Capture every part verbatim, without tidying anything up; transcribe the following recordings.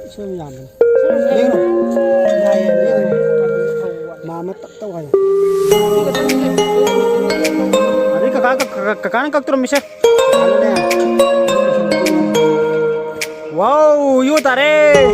ꯏꯁꯩ ꯌꯥꯝꯕꯅꯤ꯫ ꯌꯦꯡꯉꯣ꯫ ꯌꯥꯏꯌꯦ, ꯌꯦꯡꯉꯣ꯫ ꯃꯥ ꯑꯃ ꯇꯞ ꯇꯧ ꯍꯥꯏꯌꯣ꯫ ꯑꯗꯩ ꯀꯀꯥ, ꯀꯀꯥ, ꯀꯀꯥꯅ ꯀꯛꯇ꯭ꯔꯣ ꯃꯤꯁꯦ? ꯋꯥꯎ, ꯌꯨ ꯇꯥꯔꯦ꯫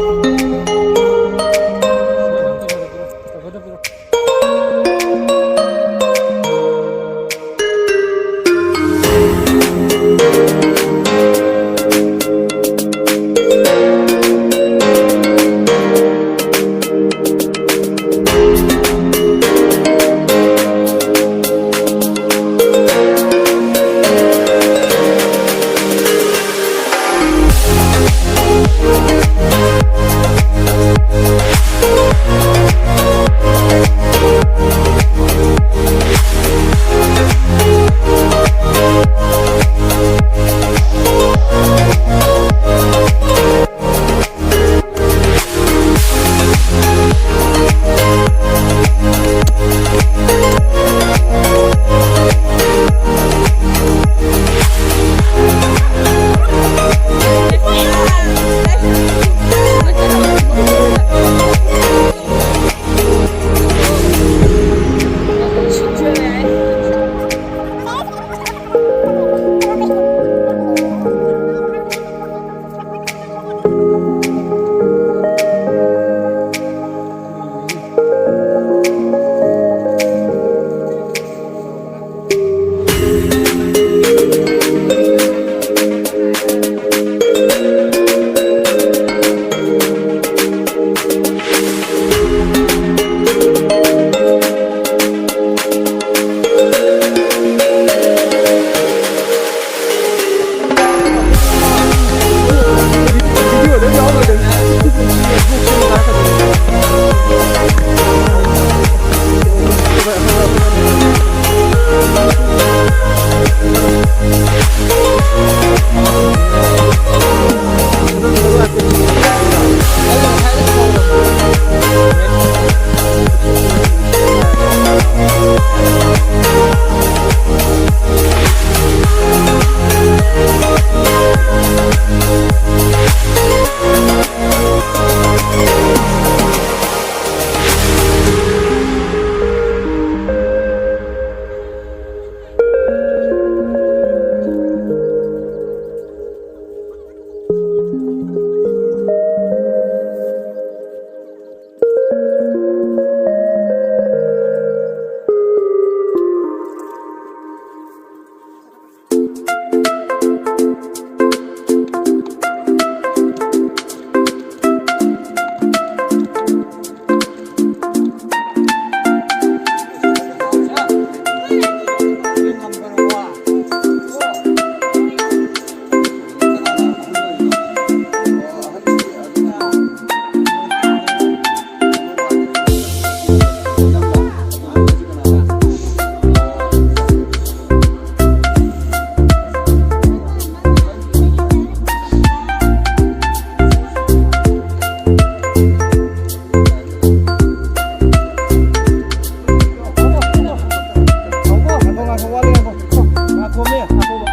ꯄꯣꯝꯃꯦ, ꯉꯥꯏꯈꯣꯕ꯫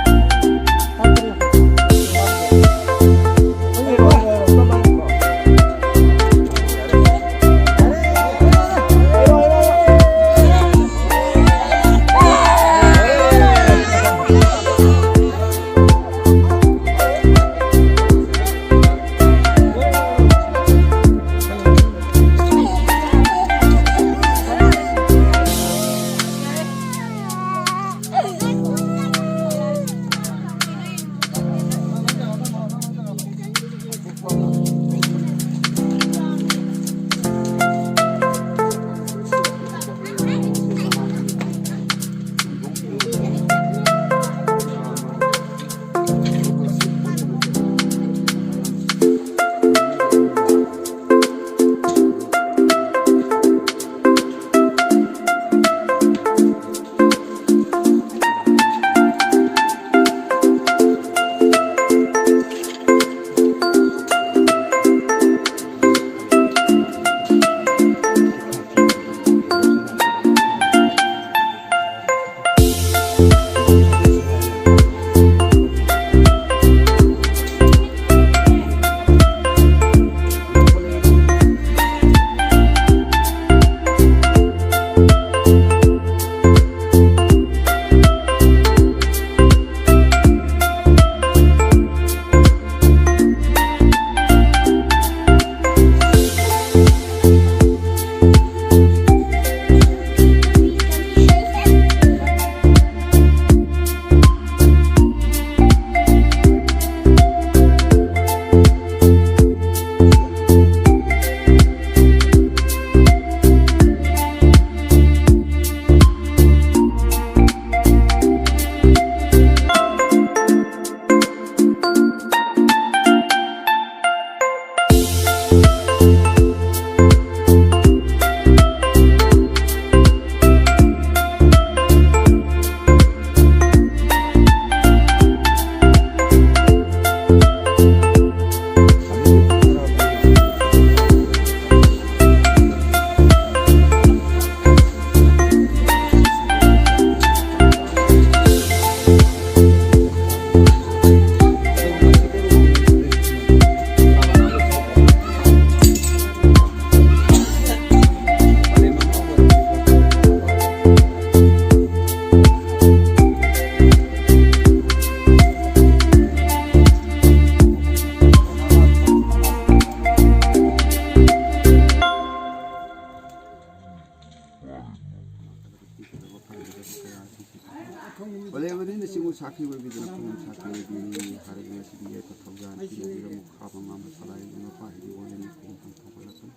ꯂꯩꯕꯅꯤꯅ ꯆꯤꯡꯉꯨ ꯁꯥꯈꯤ ꯑꯣꯏꯕꯤꯗꯨꯅ ꯈꯨꯅꯨꯡ ꯁꯥꯈꯤ ꯑꯣꯏꯕꯤꯅꯤ ꯍꯥꯏꯔꯒ ꯉꯁꯤꯗꯤ ꯌꯥꯏꯐ ꯊꯧꯖꯥꯜ ꯄꯤꯅꯕꯤꯔꯝꯃꯨ꯫ ꯈꯥꯕ ꯉꯥꯝꯕ ꯁꯂꯥꯏ ꯃꯄꯥ ꯍꯤꯗꯤ ꯑꯣꯜꯂꯅꯤ ꯈꯣꯡ ꯊꯥꯡ ꯊꯧꯒꯠꯂꯛꯀꯅꯤ꯫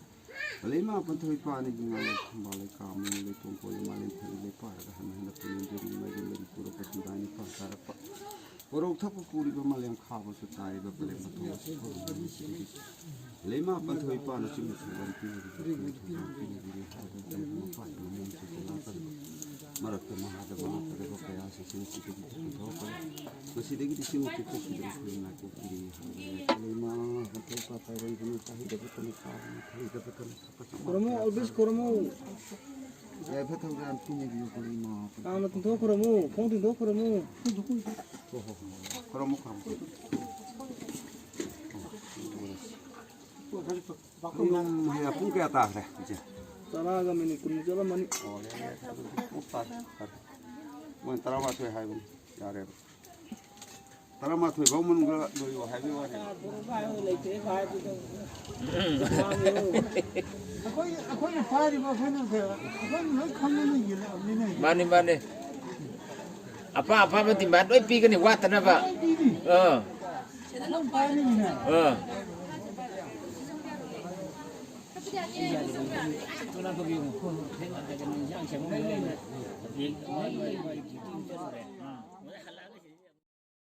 ꯂꯩꯃ ꯄꯟꯊꯣꯏ ꯄꯥꯅꯤꯒꯤ ꯉꯥꯏ ꯊꯝꯕꯥꯜ ꯂꯩꯀꯥꯝ ꯂꯩꯇꯣꯡ ꯀꯣꯏ ꯃꯥꯂꯦꯝ ꯊꯔꯤ ꯂꯩꯄꯥꯏꯔꯒ ꯍꯟ ꯍꯟꯅ ꯄꯨꯅꯦꯝ ꯖꯔꯤ ꯃꯥꯏꯕꯝ ꯂꯩꯔꯤ ꯄꯨꯔꯛꯄ ꯁꯤꯡꯗꯥꯏ ꯅꯤꯄꯥꯟ ꯇꯥꯔꯛꯄ꯫ ꯄꯣꯔꯧ ꯊꯛꯄ ꯄꯨꯔꯤꯕ ꯃꯥꯂꯦꯝ ꯈꯥꯕꯁꯨ ꯇꯥꯔꯤꯕ ꯄꯔꯦꯡ ꯃꯊꯧ ꯑꯁꯤ ꯈꯨꯔꯨꯝꯕꯅꯤ꯫ ꯂꯩꯃ ꯄꯟꯊꯣꯏ ꯄꯥꯅ ꯆꯤꯡꯕ ꯊꯧꯒꯜ ꯄꯤꯅꯔꯤꯕ ꯊꯧꯒꯜ ꯄꯤꯅꯕꯤꯔꯤ ꯍꯥꯏꯕ ꯃꯄꯥꯟ ꯃꯃꯣꯟꯁꯤꯡ ꯂꯥꯛꯀꯗꯕ ꯃꯔꯛꯇ ꯃꯍꯥꯛꯇ ꯃꯉꯛꯀꯗꯕ ꯀꯌꯥꯁꯤꯡꯁꯤꯅ ꯁꯤꯗꯒꯤ ꯊꯣꯛꯄ ꯊꯣꯛꯂꯛꯄꯅꯤ꯫ ꯃꯁꯤꯗꯒꯤꯗꯤ ꯆꯤꯡ ꯎꯆꯤ ꯊꯣꯛꯈꯤꯗꯅ ꯈꯨꯔꯨꯝ ꯂꯥꯏ ꯀꯣꯛꯄꯤꯔꯤ ꯍꯥꯏꯕ ꯂꯩꯃ ꯄꯟꯊꯣꯏ ꯄꯥ ꯄꯥꯏꯔꯣꯏꯗꯅ ꯆꯥꯍꯩꯗꯕ ꯇꯅ ꯈꯥꯕꯅ ꯊꯩꯗꯕ ꯇꯅ ꯈꯣꯔꯃꯨ, ꯑꯜꯕꯤꯁ ꯈꯣꯔꯃꯨ꯫ ꯌꯥꯏꯐ ꯊꯧꯖꯥꯜ ꯄꯤꯅꯕꯤꯌꯨ ꯀꯣ ꯏꯃꯥ꯫ ꯀꯥꯡꯅ ꯇꯤꯡꯊꯣꯛ ꯈꯣꯔꯃꯨ, ꯈꯣꯡ ꯇꯤꯡꯊꯣꯛ ꯈꯣꯔꯃꯨ꯫ ꯍꯣ, ꯍꯣ, ꯍꯣ꯫ ꯈꯣꯔꯃꯨ, ꯈꯣꯔꯃꯨ꯫ ꯌꯨꯝ ꯍꯌꯥ ꯄꯨꯡ ꯀꯌꯥ ꯇꯥꯈ꯭ꯔꯦ ꯍꯧꯖꯤꯛ? ꯇꯔꯥꯒ ꯃꯤꯅꯤꯠ ꯀꯨꯟꯃꯨꯛ ꯆꯠꯂꯝꯃꯅꯤ꯫ ꯑꯣ, ꯌꯥꯔꯦ, ꯌꯥꯔꯦ꯫ ꯑꯗꯨꯗꯤ ꯄꯨꯡ ꯇꯥꯔꯦ꯫ ꯐꯔꯦ꯫ ꯃꯣꯏ ꯇꯔꯥꯃꯥꯊꯣꯏ ꯍꯥꯏꯕꯅꯤ꯫ ꯌꯥꯔꯦꯕ꯫ ꯇꯔꯥꯃꯥꯊꯣꯏ ꯐꯥꯎ ꯃꯅꯨꯡꯗ ꯂꯣꯏꯌꯣ ꯍꯥꯏꯕꯒꯤ ꯋꯥꯅꯤ꯫ ꯑꯩꯈꯣꯏ, ꯑꯩꯈꯣꯏꯅ ꯄꯥꯏꯔꯤꯕ ꯑꯩꯈꯣꯏꯅ, ꯑꯩꯈꯣꯏꯅ ꯂꯣꯏ ꯈꯪꯉꯦꯅꯦ, ꯌꯦꯜꯂꯛꯑꯕꯅꯤꯅꯦ꯫ ꯃꯥꯅꯤ, ꯃꯥꯅꯤ꯫ ꯑꯄꯥꯝ ꯑꯄꯥꯝꯕ demand ꯂꯣꯏ ꯄꯤꯒꯅꯤ, ꯋꯥꯠꯇꯅꯕ꯫ ꯂꯣꯏ ꯄꯤꯅꯤ꯫ ꯑꯥ꯫ ꯑꯗꯨꯝ ꯄꯥꯏꯔꯤꯅꯤꯅꯦ꯫ ꯑꯥ꯫